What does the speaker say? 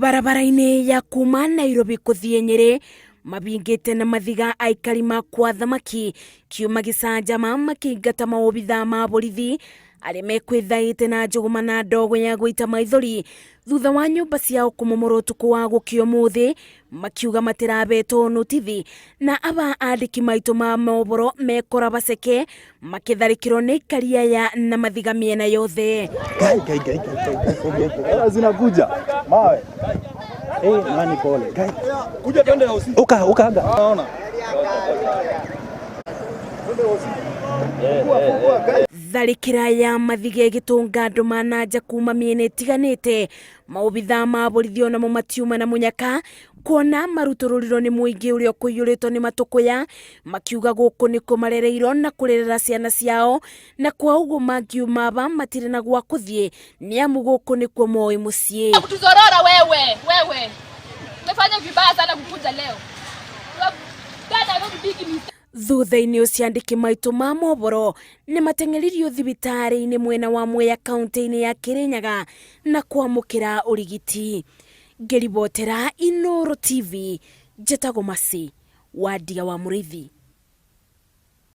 Barabara-inĩ ya kuma Nairobi kũthiĩ Nyĩrĩ mabingĩte na mathiga aikari ma kwa thamaki kiuma gĩcanjama makĩingata maobithaa ma borithi arĩa mekwĩthaĩte na njũgũma na ndogo ya gũita maithori thutha wa nyũmba ciao kũmomorwo ũtukũ wa gũkĩa ũmũthĩ makiuga matirabetwo notithi na aba andĩki maitũ ma mohoro mekora baceke makĩtharĩkĩrwo nĩ aikari aya na mathiga mĩena yothe. Gai, gai, gai, gai, gai, gai, gai, gai. Hela zinakuja mawe. Eh, nani pole. Gai. Kuja twende hosi. Uka, uka aga. Naona. Tharĩkĩra ya mathiga ĩgĩtũnga andũ mana nja kuma mĩena ĩtiganĩte maobithaa ma borithi onamo matiuma na mũnyaka kuona marutũrũrirwo nĩ mũingĩ ũrĩa ũkũiyũrĩtwo nĩ matũkũya makiuga gũkũ nĩkuo marereirwo na kũrerera ciana ciao na kwa ũguo mangiuma aba matirĩ na gwa kũthiĩ nĩ amu gũkũ nĩkuo moĩ mũciĩ. Kutuzorora wewe, wewe. Umefanya vibaya sana kukuja leo. You have done a very big mistake. Thutha-inĩ ũcio andĩki maitũ ma mohoro nĩ mateng'eririo thibitarĩ-inĩ mwena wa Mwea kaunti-inĩ ya Kĩrĩnyaga na kwamũkĩra ũrigiti. Ngĩribotera Inooro TV, njĩtagwo Mercy Wandia wa Mũrĩithi.